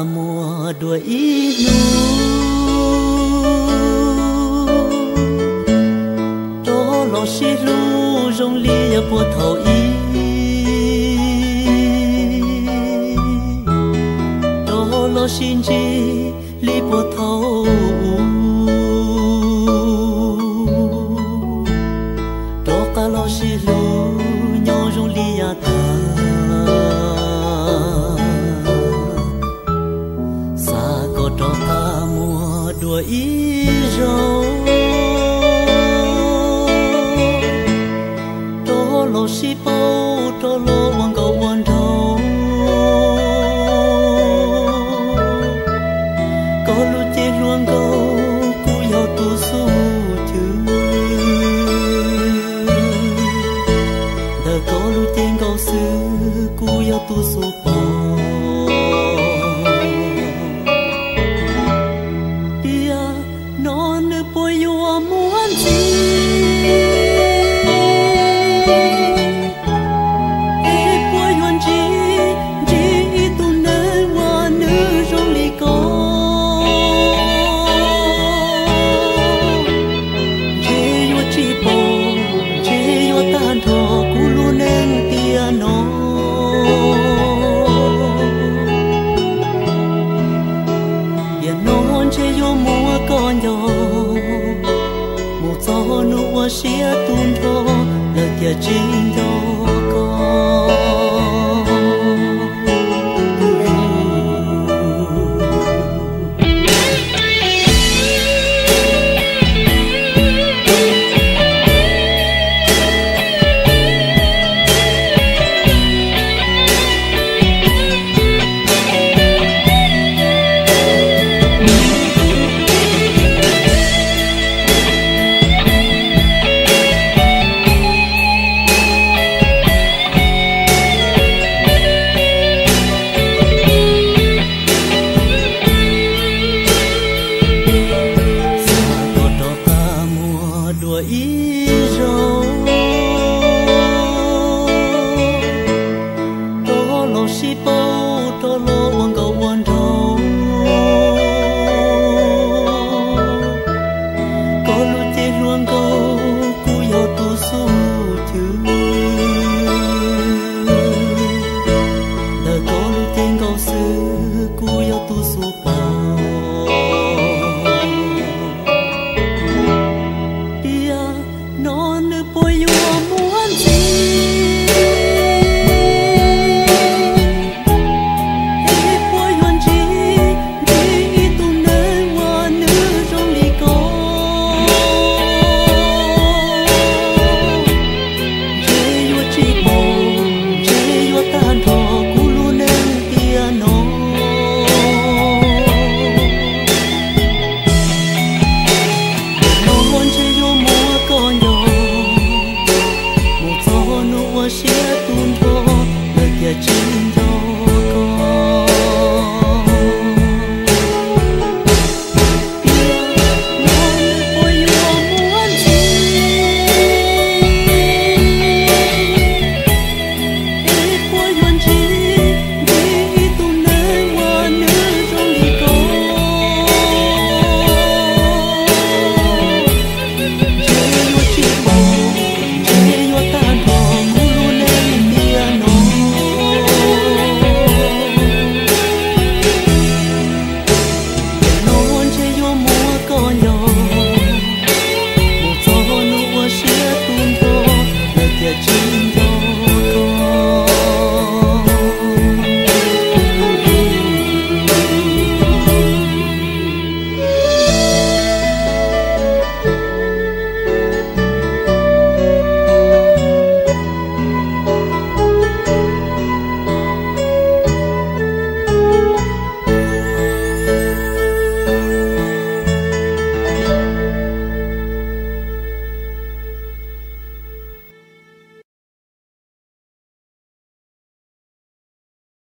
muag dua ib hnub, rov los sib hlub zoo li yav puag thaum ub, rov los sib ntsib li puag thaum ub, rov qab los sib hlub nyob zoo li yav tag. Xav kom rov qab muag dua ib zaug, rov los sib paub, rov los ua nkauj ua nraug. Koj lub cev hluas nkauj kuj yog tus xub chwv, ntawm koj lub cev nkauj xwb kuj yog tus xub pov. Tiam no nws puas yuav muaj ntxiv, es puas yuav ntsib, ntsib ib tug neeg uas nws zoo li koj? Ntshe yuav tsis pom, ntshe yuav tag nrho kuv lub neej tiam no. Tiam no ntshe yuav muab koj nco, mus txog hnub ua siab tu nrho lawm tiam tsis nco koj. Xav kom rov qab muag dua ib zaug, rov los sib paub, rov los ua nkauj ua nraug. Koj lub cev hluas nkauj kuj yog tus xub chwv, ntawm koj lub cev nkauj xwb kuj yog tus xub pov. Tiam no nws puas